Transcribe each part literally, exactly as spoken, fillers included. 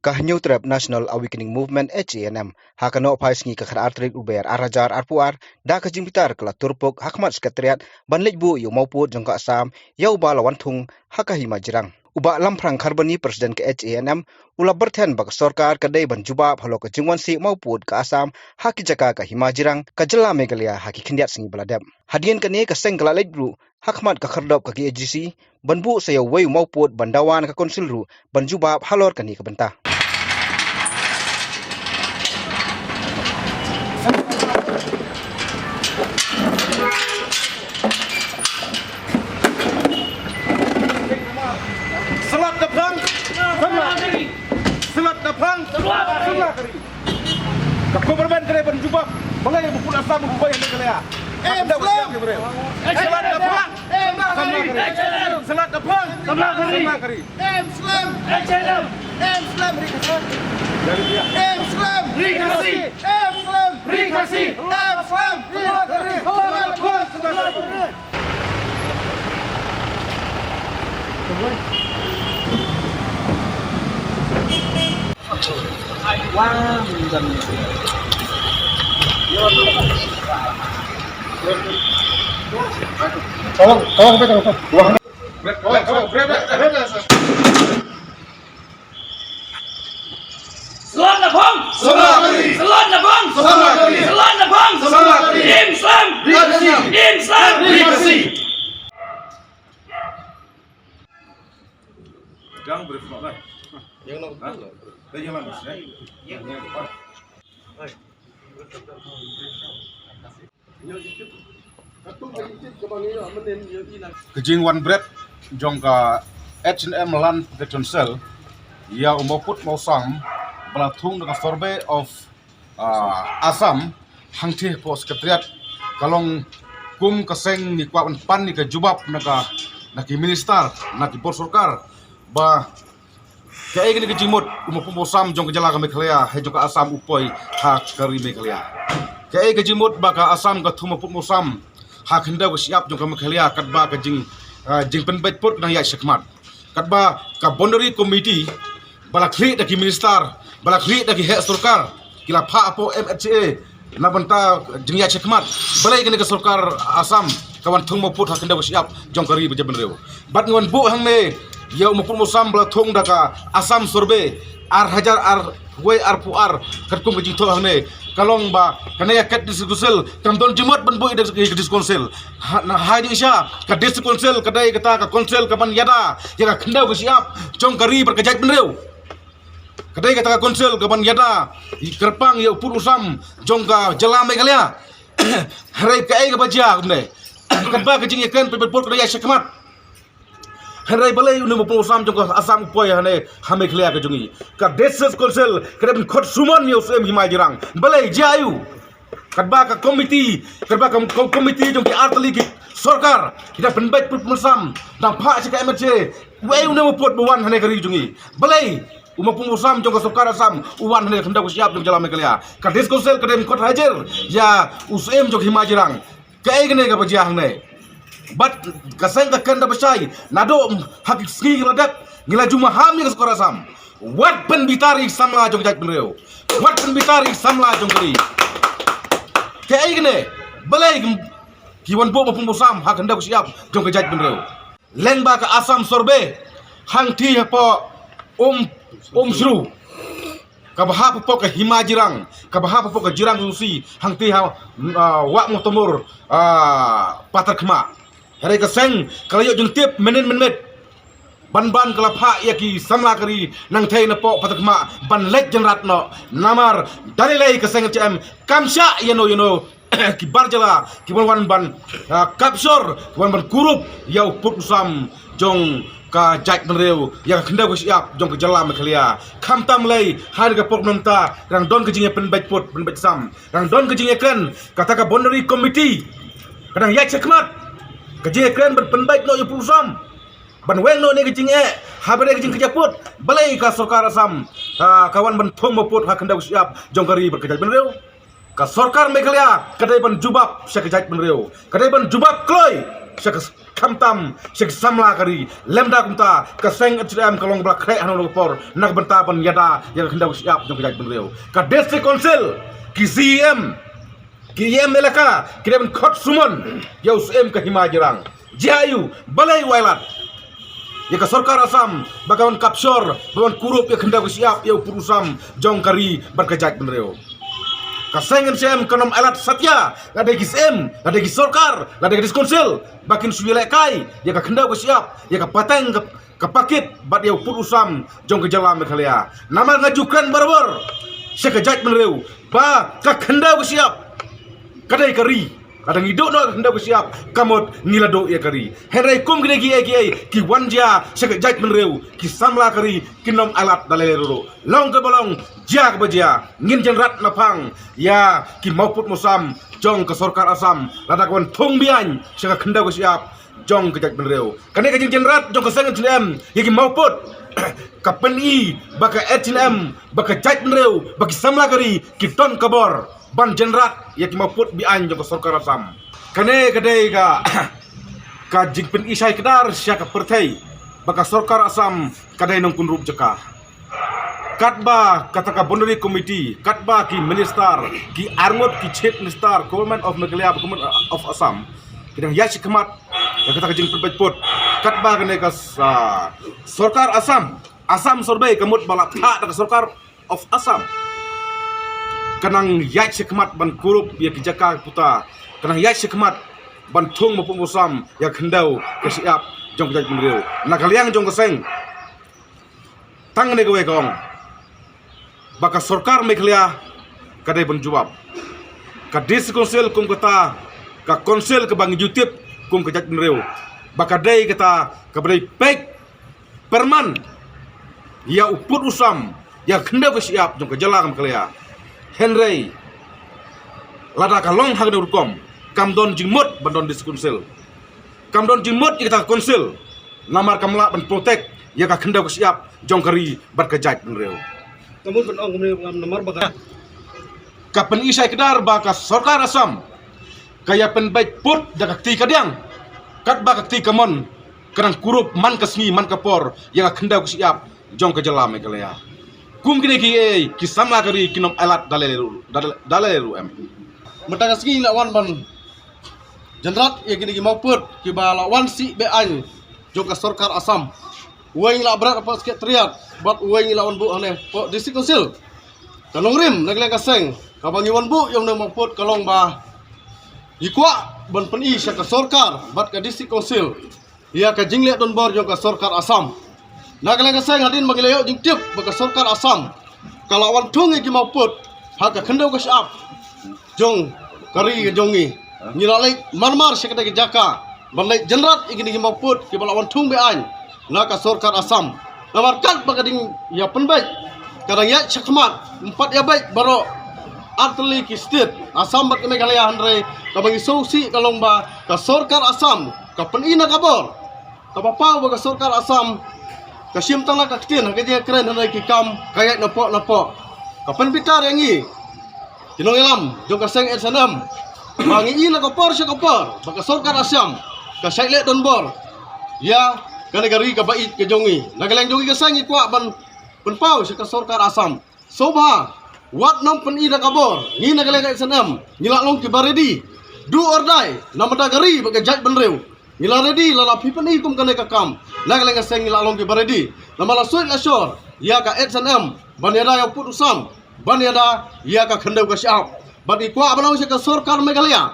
Ka Hynñiewtrep National Awakening Movement, H A N M, ha ka nohphai sngi ka khatar tarik u Ber ar hajar arphew ar, da ka jingbitar ka la tur puk ha khmat Secretariat ban leit buh ïa u mawpud jong ka Assam, ïa uba la wan thung ha ka Hima Jirang. U Bah Lamphrang Kharbani, President ka H A N M, u la pyrthen ba ka sorkar ka dei ban jubab halor ka jingwan sih mawpud ka Assam ha ki jaka ka Hima Jirang, ka jylla Meghalaya, ha ki khyndiat sngi ba la dep. Hadien kane ka seng ka la leit ruh ha khmat ka khyrdop ka K H A D C ban buh sa ïa uwei u mawpud ban dawa na ka Council ruh ban jubab halor kane ka bynta. Slap da phang. Slap da phang. Ka government ka dei ban jubab. Balei ba pud Assam u khoi ha Meghalaya? Em slem. Slap da phang. Em slem. Slap da phang. Em slem. Em slem. Em slem. Em slem. Em slem. Em slem. Em slem. Salon na phong! Salon na phong! Salon na phong! Salon na phong! Im Sam! Im Sam! Yang brief no lah. Yang no. Yang no. Ka jingwan bret jong ka H and M Land Protection Cell ïa u mawpud mawsam ba la thung da ka Survey of, ah, Assam hangtei hapoh Secretariat ka long kum ka seng ngi kwah ban pan ïa ka jubab na ka, na ki minister, na ki bor sorkar ba kaei kane ka jingmut u mawpud mawsam jong ka jylla ka Meghalaya, ha jong ka Assam u poi ha ka ri Meghalaya. Kaei ka jingmut ba ka Assam ka thung mawpud mawsam ha khyndew ka shyiap jong ka Meghalaya katba ka jing, ah, jingpynbeit pud ka dang ïaid shakhmat. Katba ka Boundary Committee ba la khlieh da ki minister, ba la khlieh da ki heh sorkar, ki la phah hapoh M H A na bynta jingïaid shakhmat. Balei kane ka sorkar Assam ka wan thung mawpud ha khyndew ka shyiap jong ka ri ba jaitbynriew? Bad ngi wan buh hangne ïa u mawpud mawsam ba la thung da ka Assam Survey ar hajar arwei arphew ar, katkum ka jingthoh hangne ka long ba kane ka District Council kam don jingmut ban buh ïa ka District Council. Ha, na, ha jingshisha ka District Council ka dei kata ka council ka ban ïada ïa ka khyndew ka shyiap jong ka ri bad ka jaitbynriew. Ka dei kata ka council ka ban ïada, i kyrpang ïa u pud u sam jong ka jylla Meghalaya. Hynrei kaei kaba jia kumne? Katba ka jingïakren pynbeit pud ka dang ïaid shakhmat. Hynrei balei une u mawpud u sam jong ka Assam u poi hane ha Meghalaya ka jong ngi? Ka District Council ka dei ban khot summon ïa u Syiem Hima Jirang. Balei jia aiu? Katba ka committee, katba ka, ka committee jong ki artylli ki sorkar ki dang pynbeit pud pynbeit sam, dang phah sha ka M H A. Wei une u mawpud ba wan hane ka ri jong ngi? Balei u mawpud u sam jong ka sorkar Assam u wan hane khyndew ka shyiap jong jylla Meghalaya? Ka District Council ka dei ban khot hajir ïa u Syiem jong Hima Jirang. Kaei kane kaba jia hangne? Bad ka seng ka kren da bashai naduh ha ki sngi ki la dep ngi la ju maham ïa ka sorkar Assam. Wat pynbitar ïa ki samla jong ka jaitbynriew. Wat pynbitar ïa ki samla jong ka ri. Kaei kane? Balei ki, ki wan buh mawpud mawsam ha khyndew ka shyiap jong ka jaitbynriew? Lyngba ka Assam Survey hangtei hapoh Um, Umshru, kaba hap hapoh ka Hima Jirang, kaba hap hapoh ka Jirang Susi, hangtei ha, ah, Wah Mawtamur, ah, Patharkhmah. Hynrei ka seng ka la ïoh jingtip mynnin mynmiet. Ban ban ka la phah ïa ki samla ka ri nangthei napoh Patharkhmah ban leit jynrat noh. Namar da lei lei ka seng H A N M kam shah ïano ïano ki bar jylla ki wan wan ban, ah, capture, ki wan ban kurup ïa u pud u sam jong ka jaitbynriew, ïa ka khyndew ka shyiap jong ka jylla Meghalaya. Khamtam lei ha kane ka por mynta ka dang don ka jingïapynbeit pud pynbeit sam, ka dang don ka jingïakren. Kata ka Boundary Committee ka dang ïaid shakhmat, ka jingïakren ban pynbeit noh ïa u pud u sam, ban weng noh ïa ka jingeh ha bynta ka jingkjaput. Balei ka sorkar Assam, ah, ka wan ban thung mawpud ha khyndew ka shyiap jong ka ri bad ka jaitbynriew? Ka sorkar Meghalaya ka dei ban jubab sha ka jaitbynriew, ka dei ban jubab kloi sha ka, khamtam sha ka samla ka ri. Lymda kumta ka seng H A D M ka long ba la khreh hano hano ka por na ka bynta ban ïada ïa ka khyndew ka shyiap jong ka jaitbynriew. Ka District Council, ki C E M, ki E M elaka ki dei ban khot sumon ïa u Syiem ka Hima Jirang. Jia aiu, balei u ailad ïa ka sorkar Assam ba ka wan capture, ba wan kurup ïa ka khyndew ka shyiap, ïa u pud u sam jong ka ri bad ka jaitbynriew? Ka seng H A D M kan ym ailad satia, lada ki Syiem, lada ki sorkar, lada ki District Council ba kin shu ïalehkai ïa ka khyndew ka shyiap, ïa ka pateng ka, ka pakit bad ïa u pud u sam jong ka jylla Meghalaya. Namar nga ju kren barabor sha ka jaitbynriew ba ka khyndew ka shyiap ka dei ka ri. Lada ngi duh noh ka khyndew ka shyiap, ka mut ngi la duh ïa ka ri. Hynrei kum kine kiei kiei ki wan jia sha ka jaitbynriew, ki samla ka ri kin ym ailad da lei lei ruh ruh. Long kaba long, jia kaba jia, ngin jynrat naphang ïa ki mawpud mawsam jong ka sorkar Assam lada ka wan thung beaiñ sha ka khyndew ka shyiap jong ka jaitbynriew. Kane ka jingjynrat jong ka seng H A D M ïa ki mawpud ka pyni ba ka H A D M, ba ka jaitbynriew, ba ki samla ka ri ki don ka bor ban jynrat ïa ki mawpud beaiñ jong ka sorkar Assam. Kane ka dei ka, ka jingpyni shai kdar sha ka pyrthei ba ka sorkar Assam ka dei nongkynrup jaka. Katba kata ka boundary committee, katba ki minister, ki arngut, ki chief minister, Government of Meghalaya, Government of Assam, ki dang ïaid shakhmat ïa kata ka jingpynbeit pud. Katba kane ka sa-, sorkar Assam, Assam Survey, ka mut ba la thah da ka sorkar of Assam, ka nang ïaid shakhmat ban kurup ïa ki jaka puta, ka nang ïaid shakhmat ban thung mawpud mawsam ïa ka khyndew ka shyiap jong ka jaitbynriew. Na ka liang jong ka seng, tang ne kawei ka ong ba ka sorkar Meghalaya ka dei ban jubab. Ka District Council kum kata ka council kaba ngi ju tip kum ka jaitbynriew, ba ka dei kata kaba dei peit pyrman ïa u pud u sam, ïa ka khyndew ka shyiap jong ka jylla ka Meghalaya. Hynrei lada ka long ha kane ka rukom, kam don jingmut ban don District Council, kam don jingmut ïa kata ka council. Namar kam lah ban protect ïa ka khyndew ka shyiap jong ka ri bad ka jaitbynriew. Ka mut ban ong kumne, namar ba ka, ka pyni shai kdar ba ka sorkar Assam ka ïa pynbeit pud da ka kti kadiang, katba ka kti kamon ka nang kurup man ka sngi man ka por ïa ka khyndew ka shyiap jong ka jylla Meghalaya. Kum kine kiei ki samla ka ri kin ym ailad da lei lei ruh, da lei, da lei ruh em. Mynta ka sngi la wan ban jynrat ïa kine ki mawpud kiba la wan sih beaiñ jong ka sorkar Assam. Uwei ngi la bret hapoh Secretariat bad uwei ngi la wan buh hangne hapoh District Council. Ka nongrim na ka liang ka seng kaba ngi wan buh ïa une u mawpud ka long ba ngi kwah ban pyni sha ka sorkar bad ka District Council ïa ka jingleh donbor jong ka sorkar Assam. Na ka liang ka seng hadien ba ngi la ïoh jingtip ba ka sorkar Assam ka la wan thung ïa ki mawpud ha ka khyndew ka shyiap jong ka ri ka jong ngi, ngi la leit mar mar sha katei ka jaka ban leit jynrat ïa kine ki mawpud kiba la wan thung beaiñ na ka sorkar Assam. Namar katba ka dang ïa pynbeit, ka dang ïaid shakhmat, ym pat ïa beit baroh artylli ki state, Assam bad ka Meghalaya, hynrei kaba ngi sngewsih ka long ba ka sorkar Assam ka pyni na ka bor. Kaba paw ba ka sorkar Assam ka shim tang la ka ktien ha ka jingkren, hynrei ki kam ka ïaid napoh napoh. Ka pynbitar ïa ngi ki nongïalam jong ka seng H A D M ba ngi i na ka por sha ka por ba ka sorkar Assam ka shait leh donbor ïa kane ka ri kaba ïeit ka jong ngi. Na ka liang jong ngi ka seng ngi kwah ban pynpaw sha ka sorkar Assam, sngewbha wat nym pyni da ka bor. Ngi na ka liang ka H A D M ngi la long kiba ready, do or die, na ka bynta ka ri bad ka jaitbynriew. Ngi la ready lada phi pyni kum kane ka kam. Na ka liang ka seng ngi la long kiba ready, namar la suit la shor ïa ka H A D M ban ïada ïa u pud u sam, ban ïada ïa ka khyndew ka shyiap. Bad ngi kwah ban ong sha ka sorkar Meghalaya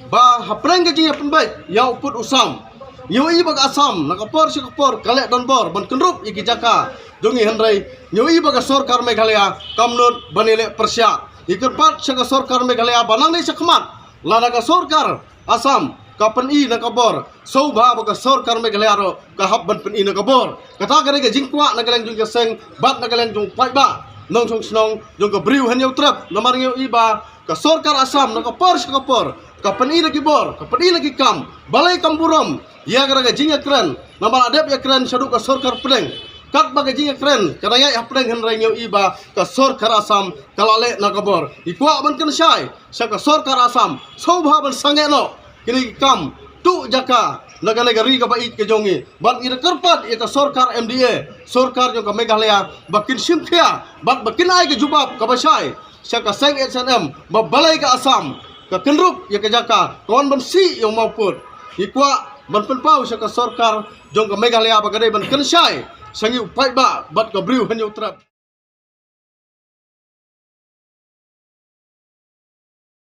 ba hapdeng ka jingïapynbeit ïa u pud u sam, ngi ïohi ba ka Assam na ka por sha ka por ka leh donbor ban kynrup ïa ki jaka jong ngi, hynrei ngi ïohi ba ka sorkar Meghalaya kam nud ban ïaleh pyrshah. Ngi kyrpad sha ka sorkar Meghalaya ba nangne shakhmat lada ka sorkar Assam ka pyni na ka bor, sngewbha ba ka sorkar Meghalaya ruh ka hap ban pyni na ka bor. Kata ka dei ka jingkwah na ka liang jong ka seng bad na ka liang jong u paidbah nongshong shnong jong ka Bri u Hynñiewtrep. Namar ngi ïohi ba ka sorkar Assam na ka por sha ka por ka pyni na ki bor, ka pyni na ki kam. Balei kam burom ïa kata ka jingïakren? Namar la dep ïakren shaduh ka sorkar pdeng. Katba ka jingkren ka dang ïaid hapdeng, hynrei ngi ïohi ba ka sorkar Assam ka la leh na ka bor. Ngi kwah ban kynshai sha ka sorkar Assam, sngewbha ban sangeh noh kine ki kam tuh jaka na kane ka ri kaba ïeit ka jong ngi. Bad ngi da kyrpad ïa ka sorkar M D A, sorkar jong ka Meghalaya, ba kin shim khia bad ba kin ai ka jubab kaba shai sha ka seng H N M ba balei ka Assam ka kynrup ïa ka jaka, ka wan ban sih ïa u mawpud. Ngi kwah ban pynpaw sha ka sorkar jong ka Meghalaya ba ka dei ban kynshai sha ngi u paidbah bad ka briew Hynñiewtrep.